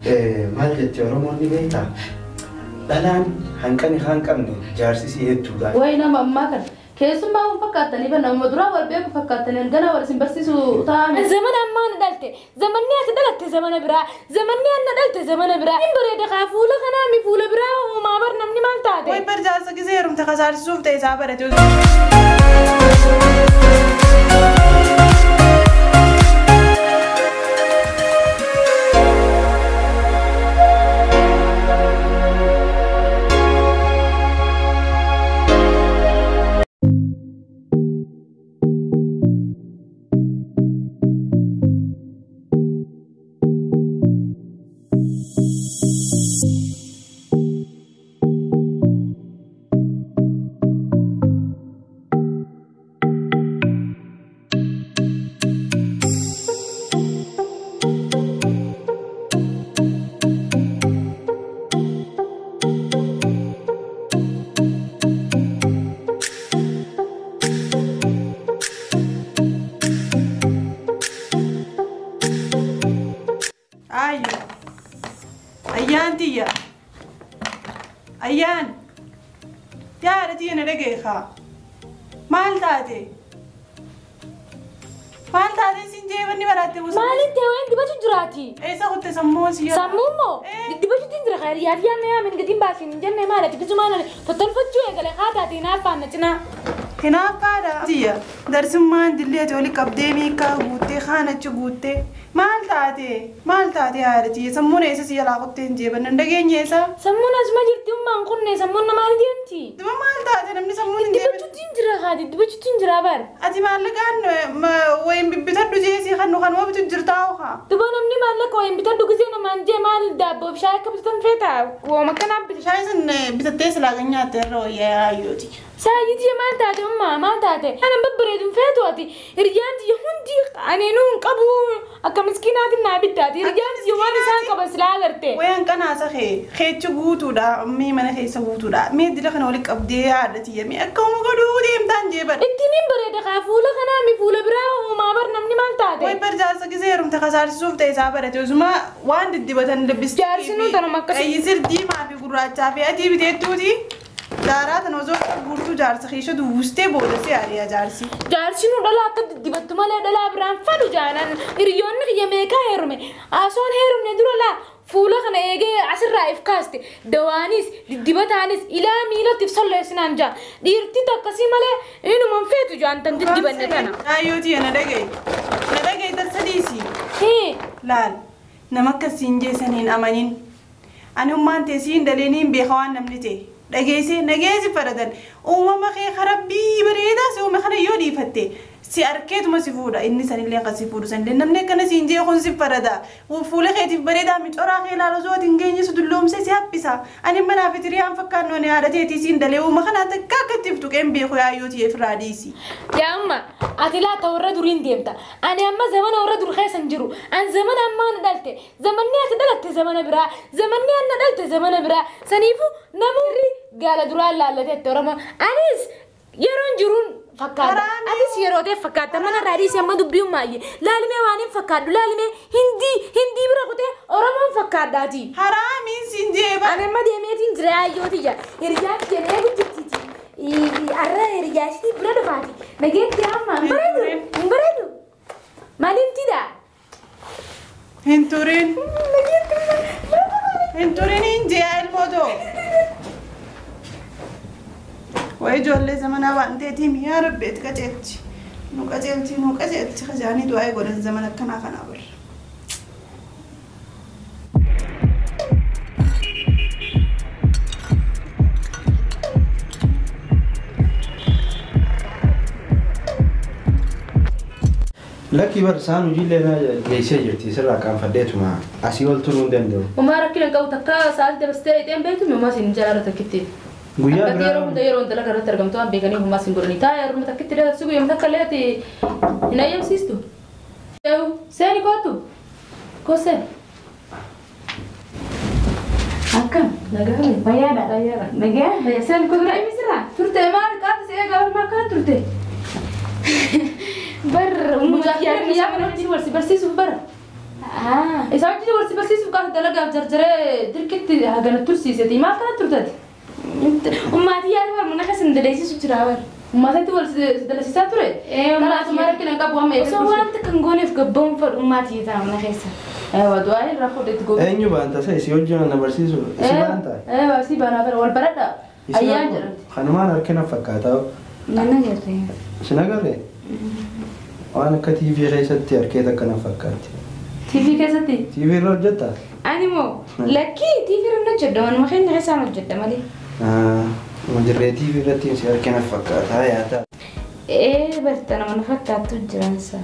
Maal jettee Oromoon ni beektaa? Dhalaan hanqani haan qabne jaarsisii hedduudha. Wayi nama ammaa kana keessumaa kun fakkaatanii bara nama duraa wal beeku fakkaatanii ganaa wal isin barsiisu taa'ame. Zamana ammaa na dhalte zamanni ati dhalatte zamana biraa zamanni an na dhalte zamana biraa. Hin bareeda kaa fuula kanaa mi fuula biraa uumaa bar namni maal taate? Wayi bar jaarsa gisee heerumte kasaarsuuf ta'e isaa barate. Ayyaan tiyya. Ayyaan. Yaa haadha tiyya na dhageekaa. Maal taate? Maal taate siin jee wanni baraatte buusa? Maaliin ta'e waan dibatu jiraati? Eessa kutte sammuu si yaa? Sammuu immoo dibatu jira khayr yaa yaa na yaamin gatiin baasiin hin jenne maal ati bisumaan tottolfachuu eegale haa taate hinaaffaan na cinaa. Hinaaffaadha. Tiyya darsummaan dillee ati oli qabdee meeqaa guuttee kaan achi guuttee maal taate? Maal taate haadha tiyya sammuun eessa si jalaa kuttee hin jeebanna hin dhageenye eessa? Sammuun asuma jirti ummaan kunne sammuun namaa ni deemti. Duba maal taate namni sammuun hin deebiin? Dibachuutu jira haati dibachuutu jira bar. Ati maallaqaan wayin bibbitadhu jeesii kan nu kanuma bitu jirtaa hookaa? Duba namni maallaqa wayin bitadhu gisee namaan jee maal daabboo fi shaayii akka bitatan feeta wooma akkanaa bitu. Shaayii sun bitattee silaa kan nyaatte irra wayyaa haayyooti. Shaayii maal taate ummaa maal taate? Ana babbareedu feetu ati hiriyyaan tiyya hundi aneenuu hin qabu akka miskiinaatiin naa bittaati hiriyyaan tiyya waan isaan qaban silaa agarte. Wayaan qanaasa kee keechi guutuudha mii mana keessa guutuudha mee dila kana wali qabdee haadha tiyya mee akka uma godhuu deemtaan jee bara. Ittiin hin bareeda kaa fuula kanaa mi fuula biraa uumaa bar namni maal taate? Wayi bar jaarsa gisee heerumte kasaarsuuf ta'e isaa barate osuma waan diddibatan libbistii. Jaarsinuu tanuma akkasii. Qayyisir diimaa fi gurraachaa fi adii biteettuuti. Daaraa tana osoo guurtuu jaarsa keessa duwwistee booda si ari'a jaarsi. Jaarsinuu dhalaa akka diddibattu malee dhalaa biraan fadhu jaanan hiriyoonni kiyya meeqaa heerume asoon heerumne dura laa fuula kana eegee asirraa if kaaste dawaanis diddibataanis ilaa miilatti if solleessinaan jaa dhiirti akkasii malee inuma hin feetu jaan tan diddibanne tana. Ayyootii na dhagaye na dhagaye darsa dhiisi. Laal nama akkasiin jeessan hin amanin ani ummaan teessii hin daleeniin beeka waan namni ta'e. Dhageessee nageessi fadhatan uumama kee karabbii bareedaa si uume kana yoo dhiifatte si arkeetuma si fuudha inni sanillee kan si fuudhu sanillee namni akkana siin jee kun si fadhata fuula keetiif bareedaa micoraa kee ilaalu osoo ati hin geenye si dulloomsee si haphisa ani manaa fi tiriyaan fakkaannu ani haadha teetii siin dalee uuma kana takka akka itti tuqeen beeku yaayyoo ta'e ofirraa dhiisi. Yaa amma ati laata warra duriin deemta ani amma zamana warra dur keessa hin jiru an zamana ammaa na dhalte zamanni ati dhalatte zamana biraa zamanni an na dhalte zamana biraa saniifuu namni gaala duraan laallateetti Oromoo anis yeroon jiruun fakkaata atis yeroo ta'e fakkaata mana irraa dhiisee amma dubbiin maayye laalimee waan hin fakkaadhu laalimee hindii bira kutee Oromoon fakkaadhaati. Haraamiin siin jeeba. Ani amma deemeetiin jira hayyooti jira hiriyyaan jedhee gujjirtiiti arra hiriyyaashitii bira dhufaati nageetti hamma hin bareedu hin bareedu maaliin tidha. Hin turin. Hin turin hin jee ilmootoo. Wayi ijoollee zamanaa waan ta'eetiif yaa Rabbi itti qajeelchi. Nu qajeelchi nu qajeelchi kajaanii du'aa godhan zamana akkanaa kanaa barra. Lakki bar isaan hojiilee na geessee jirti sirraa qaanfadheetuma asii ol turuu hin danda'u. Umaa rakkina qabu takka sa'aatii dabarsitee dhaqxee hin beektu umaa siin jala takkitti. Guyyaa Akka yeroo hunda yeroo dalagaa irratti argamtu waan beekaniif umaa siin godhanii taa'ee yeroo takkitti dabarsu guyyaa takka illee ati hin ayyamsiistu. Seeni kootu. Kosee. Akkam nagaa Fayyaadha. Fayyaadha. Nagaa. Fayyaa seeni kootu. Misira. Turte maal qaata si eegaa maal akkana turte? Bar Mucaa kiyyaa kanatti wal si barsiisuuf bara. Isa wajjin wal si barsiisuuf qaata dalagaaf jarjaree dirqitti hagana tursiiseti. Maal kana turtati? Ummaatii yaada bar mana keessa hin daleessisu jira bar. Uummatatti wal si dalasiisaa ture? Kanaaf maal rakkina hin qabu amma Osoo waan takka hin gooneef gabbaa'uun fedhu ummaatii ta'a mana keessa. Ewa du'aa irraa fuudhetti gogu. Eenyu baanta isa isii wajjin na barsiisu? Isi baanta? Ewa si baanaa bara wal baradha. Ayyaan jedhamti. Kanumaan harkina fakkaataa. Nan agarree. Sin agarree? Waan akka TV keessatti harkee takka na fakkaatti. TV keessatti? TV irra hojjettaa? Ani moo lakkii TV irra hin hojjedha manuma keenya keessaan hojjedha malee. Majirree TV irratti si harkina fakkaataa yaata. Barta nama na fakkaattu jiransa.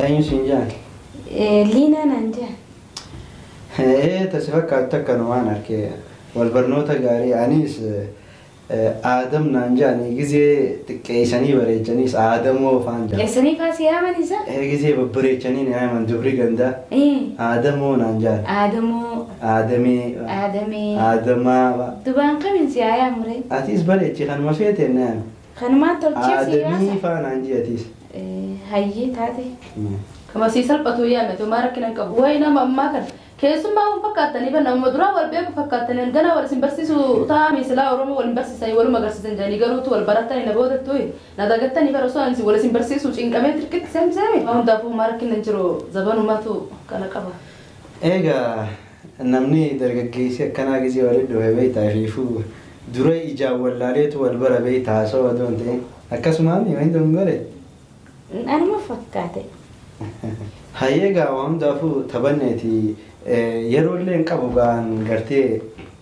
Eenyu siin jaan? Liinaa naan jaan. Tasi fakkaattu akkanumaan harkee wal barnoota gaarii anis Aadam naan jaanii gizee xiqqeessanii bareechaniis Aadamoo faan jaan. Qeessanii faa si yaaman isa? Gizee babbareechanii ni yaaman dubri gandaa. Aadamoo naan jaan. Aadamoo. Aadamee. Aadamee. Aadamaa. Dubaan kamiin si haa yaamure? Atis bareechi kanuma feete ni yaame. Kanumaan tolchee si yaasa? Aadamii faa naan jee atis. Hayyee taate. Kama si salphatu yaame tu maara rakkina hin qabu. Wayi nama ammaa kana. Keessumaa kun fakkaatanii ban nama duraa wal beeku fakkaatanii ganaa wal isin barsiisu taa'anii silaa Oromoo wal hin barsiisanii waluma agarsiisan jedhanii garuutu wal baratanii na boodattu na dagattanii bara osoo ani wal isin barsiisu cinqamee dirqitti seemseeme. Waan hundaafuu maara rakkina hin jiru zabanummaatu kana qaba. Egaa namni dargaggeessi akkanaa gisee walitti dhufe beektaa fiifuu dura ijaan wallaaleetu wal bara beektaa haasawaa otoo hin ta'in akkasumaan waan hin gore. Anuma fakkaate. Hayyee egaa waan hundaafuu taphanneeti yeroo illee hin qabu gaan gartee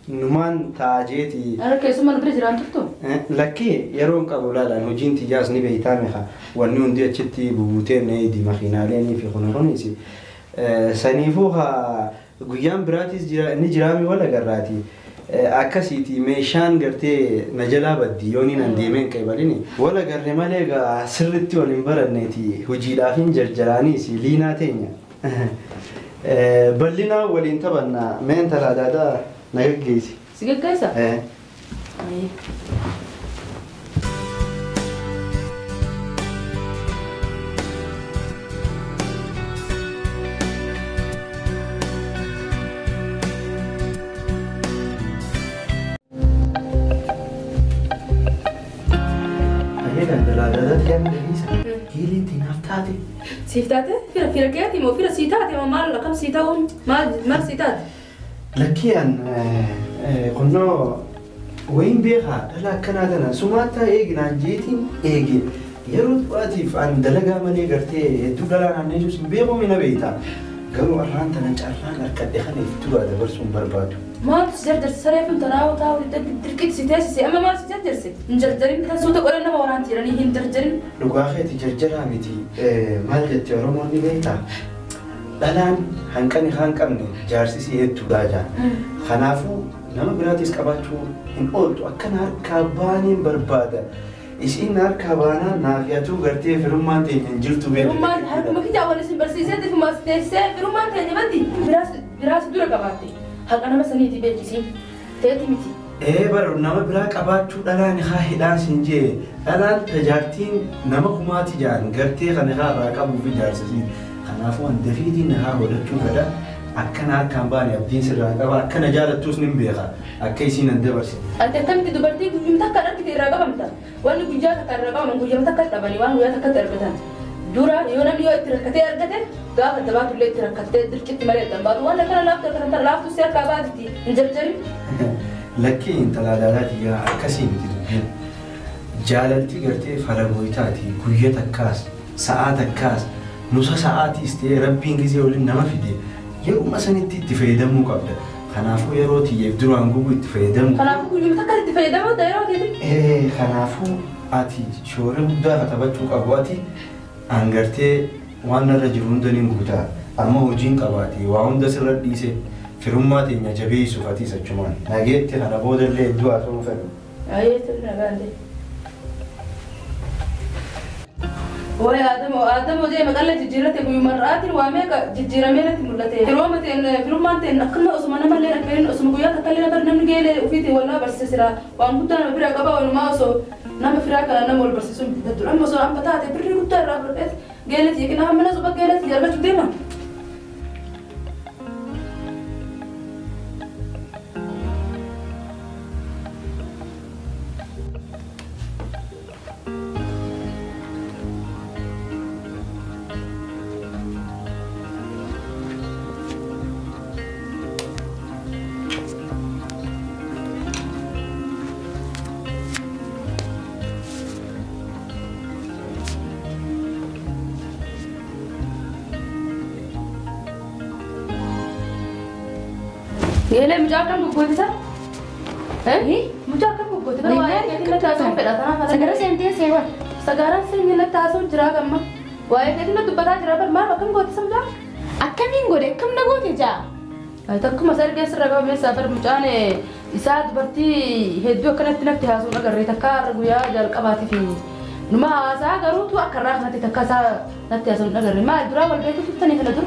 numaan taajeeti. Ara keessumaa nu bira jiraan turtu? Lakkii yeroo hin qabu laalaan hojiin xiyyaas ni beektaa meeqa wanni hundi achitti bubuutee ni makiinaaleen fi kun kunis. Saniifuu haa guyyaan biraatis ni jiraami wal agarraati. Akkasiiti meeshaan gartee na jalaa baddi yoon hin deemeen qeebalini. Wal agarre malee egaa sirriitti wal hin baranneeti hojiidhaaf hin jarjaraaniis liinaa teenya. Bal'inaa waliin taphanna mee intala adaadaa na gaggeessi. Si gaggeessa? Siif taate? Fira fira keeti moo fira sii taate moo maal akkam sii ta'uun maal sii taate? Lakkii an kunnoo wayin beekaa dhala akkanaa tana sumaattaa eeginaan jeetiin eege yeroo duraatiif an dalagaa malee gartee hedduu dhalaa naannee jirus hin beeku mina beektaa garuu arraan tana carraan harkadhe kana ifturaa dabarsuun barbaadu. Maaltu si jarjarse saree fi tanaa taa'u dirqitti si teessise amma maal si jarjarse hin jarjarin kan suuta qoree nama waraanti jedhanii hin jarjarin. Dhugaa keeti jarjaraa miti maal jette Oromoon ni beektaa dhalaan hanqani haan qabne jaarsisii hedduudha jaan. Kanaafuu nama biraatis qabaachuu hin ooltu akkana harkaa baaniin barbaada. Isiin harkaa baanaan naafiyatuu gartee firummaan teenya hin jirtu beektu. Firummaan harkuma kiyyaa wal isin barsiisee firumaas teessee firummaan teenya baddi biraas dura qabaatte. Haqa nama saniiti beekisiin teeti miti. Bara nama biraa qabaachuu dhalaan haa hidhaan siin jee dhalaan tajaajiltiin nama kumaati jaan gartee kana haa irraa qabuuf ijaarsisiin. Kanaafuu an dafiitiin haa godhachuu fedha akkana harkaan baane abdiin sirraa qaba akkana jaalattuus nin beeka akka isiin an dabarse. Ati akkamitti dubartii guyyuma takka argite irraa qabamta wanni guyyaa takka irraa qabaman guyyuma takka dhabanii waan guyyaa takkatti argatan. Dura yoo namni yoo itti rakkatee argate gaafa dabaatu illee itti rakkattee dirqitti malee dambaatu waan akkana laaftu akkana laaftu si harkaa baatitti hin jarjarin. Lakkii intala adaalaati yaa akkasii miti dubbiin. Jaalalti gartee falagooyitaati guyya takkaas sa'aa takkaas nusa sa'aatiis ta'ee rabbiin gisee waliin nama fide yeruma sanitti itti fayyadamuu qabda. Kanaafuu yeroo tiyyeef duraan guguu itti fayyadamuu. Kanaafuu guyyuma takka itti fayyadamuu yeroo teeti. Kanaafuu ati shoora guddaa taphachuu qabu ati an gartee waan narra jiru hunda niin guutaa amma hojiin qabaate waa hunda sirra dhiise firummaa teenya jabeessuuf atiis achumaan nageetti kana boodallee hedduu haasa'uu fedhu. Ayyee tole nagaan ta'e. Wayi Aadamoo jee maqallee jijjiirrate guyyumarraatiin waa meeqa jijjiiramee natti mul'ate. Firooma ta'een firummaan ta'een akkuma osuma namallee rakkeen osuma guyyaa takka illee namni namni geelee ofiitiin wal nama barsiisa jira. Waan guddaa nama bira qaba walumaa osoo nama firaa kana nama wal barsiisuun bitadhu. Amma osoo amma taate birrii guddaa irraa fudhadheet Geelati kina hamma suba geelati argachuu deema. Geelee mucaa akkam guggootisa? Mucaa akkam guggootisa? Waa'ee keetiin natti haasa'uun fedha tanaaf. Sagara seentee seewwan. Sagaraan seenyi natti haasa'uun jira gamma. Waa'ee keetiin natti dubbataa jira bar maal akkam gootisa mucaa? Akkamiin godhe akkam na goote jaa? Takkuma sargee sirra qabamee isaa bar mucaan isaa dubartii hedduu akkanatti natti haasa'uun agarree takka har'a guyyaa jalqabaatii fi numa haasaa garuutu akka irraa kanatti takka isaa natti haasa'uun agarree maal duraa wal beektu turtanii kana dur?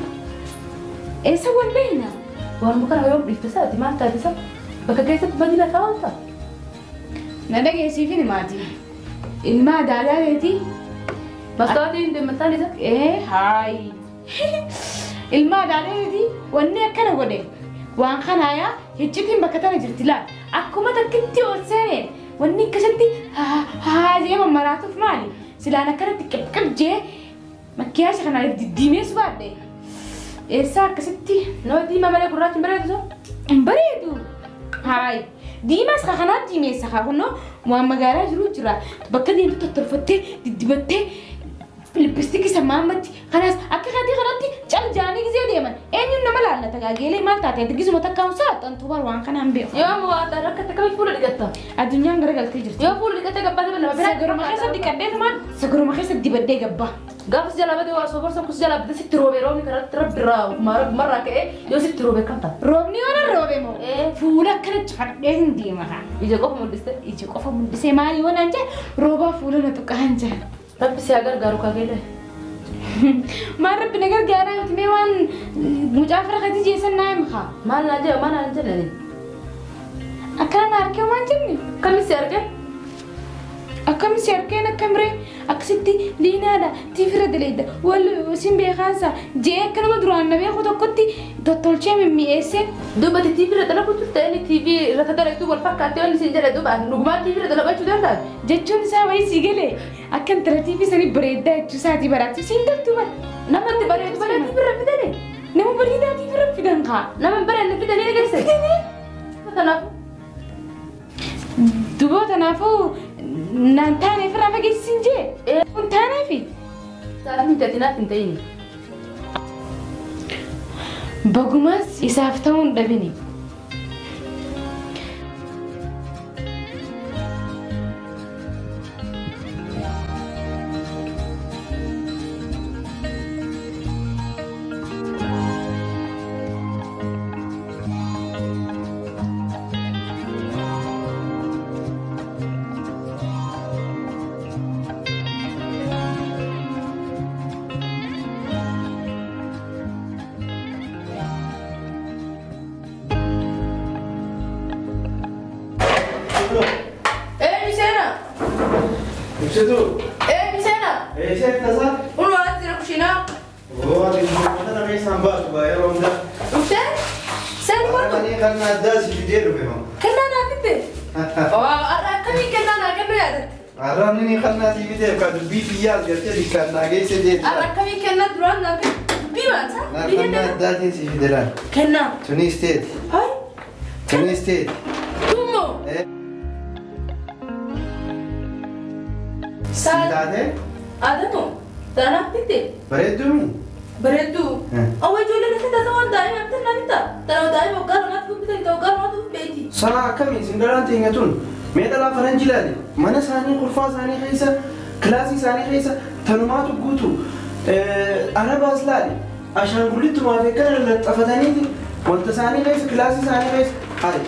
Eessa wal beekna? Waan kana yoom dhiifte isaati maal taate isa bakka keessatti badii lafa oolta. Na dhageessiifin himaati. Ilma adaadaa Mastaatii hin deemmataan isa? Haayi. Ilma adaadaa wanni akkana godhe waan kanaayaa hiccitiin bakka tana jirti laal. Akkuma takkitti ol seeneen wanni akkasitti haa jee mammaraatuuf maali? Silaan akkanatti qibqib jee makkiyaasha kanaan diddiimeessu baadhe. Eessa akkasitti? Nama diimaa malee gurraachi hin bareedu? Hin bareedu. Haayi. Diimaas ka kanaaf diimeessa kaa kunoo waan magaalaa jiru jira. Bakka deemtu tottolfattee diddibattee lippistikii sammaamatti kanaas akka katii kanatti cal jaanii gisee deeman eenyuun nama laallata gaageelee maal taate ati gisuma takkaa'umsaa xantuu bar waan kanaan beeku. Yoo waa rakkate kamii fuula dhiqatta? Addunyaan garagaltee jirti. Yoo fuula dhiqattee gabbaate nama biraa. Saguruma keessa dhiqadhee saguruma keessa dibadhee gabbaa. Gaafas jalaa badee waa soborsan kus jalaa badee sitti roobee roobni karatti rabbi irraa marraa ka'ee yoo sitti roobee kam ta'a? Roobni yoo na roobe moo fuula akkana cufadhee hin deema kaa. Ija qofa mul'iste? Ija qofa mul'isee maali yoo naan jee roobaa fuula na tuqaan jee. Rabbi si haa gargaaru kaa geelee. Maal rabbi na gargaaraa miti mee waan mucaa fira keetii jeessan naa himi kaa. Maal naan jee maal naan jedhani? Akkana na arkee waan jenne? Akkamitti si argee? Akkam si arkeen akkamiree akkasitti liinaadha tiifira daleedda wal sin beekaansa jee akkanuma duraan na beeku tokkotti tottolchee mimmi'eessee. Duuba ati tiifira dalagu turte inni tiivii irratti dalagdu wal fakkaattee wanni sin jedhe duuba dhugumaan tiifira dalagachuu danda'a. Jechuun isaa wayii sii galee akka intala tiivii sanii bareeddaa jechuu isaatii baraatu siin galtu bara. Namatti bareedu malee tiifira fidanii. Nama bareedaa tiifira fidan kaa. Nama hin bareedne fidanii eegalse. Fidanii. Kanaafuu. Duuba kanaafuu naan taaneef irraa fageessin jee. Kun taaneefi. Isaaf miti ati naaf hin ta'ini. Bagumas isaaf ta'uu hin dhabini. Ibsituu. Miseenaa. Eessa tasaa? Unuu as jira kushiinaa. Oo ati uummata nama isaan baasu baay'ee yeroo hundaa. Dhuftee? Seen kootu. Ani kan addaa si fidee dhufe moo? Kennaa naa fidde. Har'a akkamiin kennaa naa kennuu yaadatte? Har'a inni kan naa si fidee ka dubbii biyyaas gartee bikkaan naa geesse jechuudha. Har'a akkamiin kennaa duraan naa fidde? Dubbii maal isaa? Naa kan addaatiin si fide laal. Kennaa. Tunis teeti. Hayi. Tunis teeti. Tummoo. Si taate? Adamu, tanaaf bitte. Bareedduu? Bareedduu. Awwa ijoolleen akka tasaa waan daa'ima bitan naa bitta. Tana daa'ima waggaa lamaatti bitan waggaa lamaatti beeti. Sana akkamii isin daraan teenya tun mee dhalaa faranji ilaali mana isaanii kurfaa isaanii keessa kilaasii isaanii keessa tanumaatu guutu arabaas laali ashaangulittumaa fi akkana laxafataniiti wanta isaanii keessa kilaasii isaanii keessa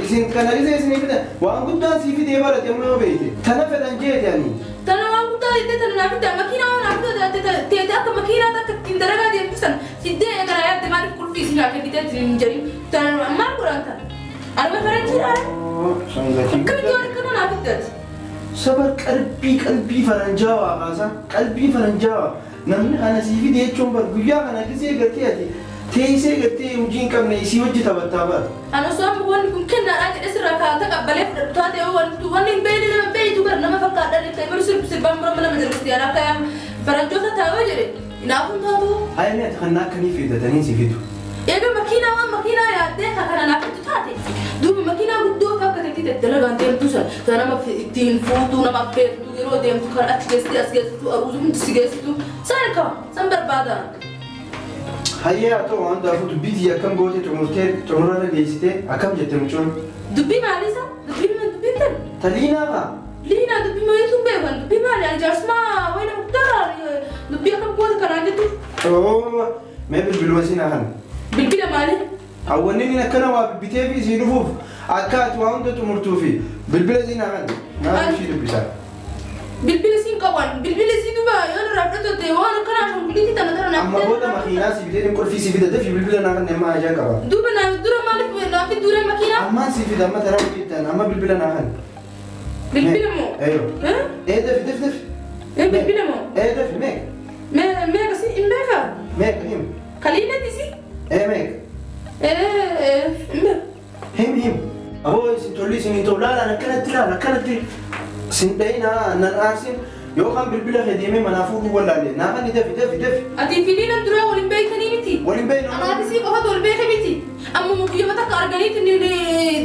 isin kana isa isinii fidan waan guddaan sii fidee barate amma yoo beeyte tana fedhan jeete ani. Tana waan guddaa jettee tana naa fidde makiinaa waan naa fidde teete akka makiinaa takka ittiin dalagaa deemtu san fiddee kana yaadde maaliif qulfii isin haa kennitee ittiin hin jedhin tana maal godhan tana. Arba faranjii dha. Akkamitti waan akkana naa fidde ati? Saba qalbii qalbii faranjaawaa kaasa qalbii faranjaawaa Namni kana sii fide jechuun bar guyyaa kana gisee gartee ati teessee gartee hojii hin qabne isii hojii taphattaa bara. Ani osoo amma wanni kun kennaadhaan jedhee sirraa kaa'ata qabbalee fudhatu taate wanti wanni hin beekne nama beektu bara nama fakkaadhaan itti baru sirbaan morma nama jirti akka faranjoota taa'ee jedhe inaafuun taatu. Hayya ati kan akkamii fidatanii si fidu. Eega makiinaa waan makiinaa yaaddee kana naaf fiddu taate duuba makiinaa guddoo akka ta'etti dalagaan deemtu san kan nama ittiin fuutuu nama affeertu yeroo deemtu kan achi geessitu as geessitu aruusu hundi si geessitu san qaba san barbaada. Hayya haa ta'u waan daafuu dubbii tiyya akkam goote xumurtee xumurarra geessitee akkam jette mucoon? Dubbii maaliisa? Dubbii dubbiin tan? Taliinaa faa? Liinaa dubbii maaliitu hin beekan dubbii maali ani jaarsummaa wayina guddaarraa dubbii akkam goote kanaan jettu. Mee bilbiluma siinaa kana. Bilbila maali? Hawwanni inni akkana waa bibbitee fi isii dhufuuf akka ati waa hunda xumurtuu fi bilbila siinaa kana. Naaf ishii dubbisaa. Bilbila siin qaban bilbila sii duuba yoo nurraa fudhatu ta'e waan akkanaa ashanguliitii tana tana naaf Amma booda makiinaa si bitee qulfii si fidate fi bilbila naa kana amma ajaa qaba. Duuba naaf dura maaliif naaf dura makiinaa? Ammaan si fida amma taraa hojjettan amma bilbila naa kana. Bilbila moo? Eeyyoo. Ee dafi dafi dafi. Ee bilbila moo? Ee dafi meeqa? Meeqa si hin beekaa? Meeqa him? Kaliinatti si? Ee meeqa? Ee hin beeku. Him him. Aboo isin tolli isin hin ta'u laalaan akkanatti laala akkanatti sin dhayinaa nan aarsin yookaan bilbila kee deemee manaa fuudhuu wallaalle naa kan dafi dafi dafi. Ati filiinan dura waliin beektanii miti. Waliin beeknu. Anaaf isii qofatu wal beeke miti. Amma guyyaa takka arganiiti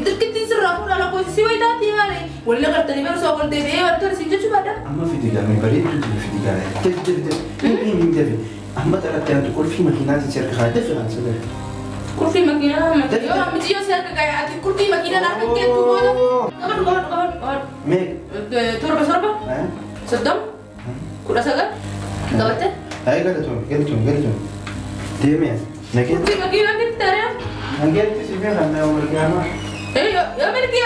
dirqittiin sirraa fuudhaa lakkoofsisii wayi taati maali. Waliin agartanii bara osoo wal deebi'ee wal tole siin jechuu baadha. Amma fidi gaamee bareedduu tuni fidi gaamee dafi dafi dafi him him him dafi. Amma taratti aantu qulfii makiinaatiin si harka kaa'e dafi kaan si dafi. Qulfii makiinaa yoo miti yoo si harka kaa'e ati qulfii makiinaa harka keettu booda. Qabadhu qabadhu qabadhu qabadhu. Meeqa? 7 7 30 19 qabatte. Ay galatoom galatoom galatoom. Deemee nageetti. Qulfii makiinaa keetti taaree. Nageetti si beekan na wal gaamaa. Ee yoo milki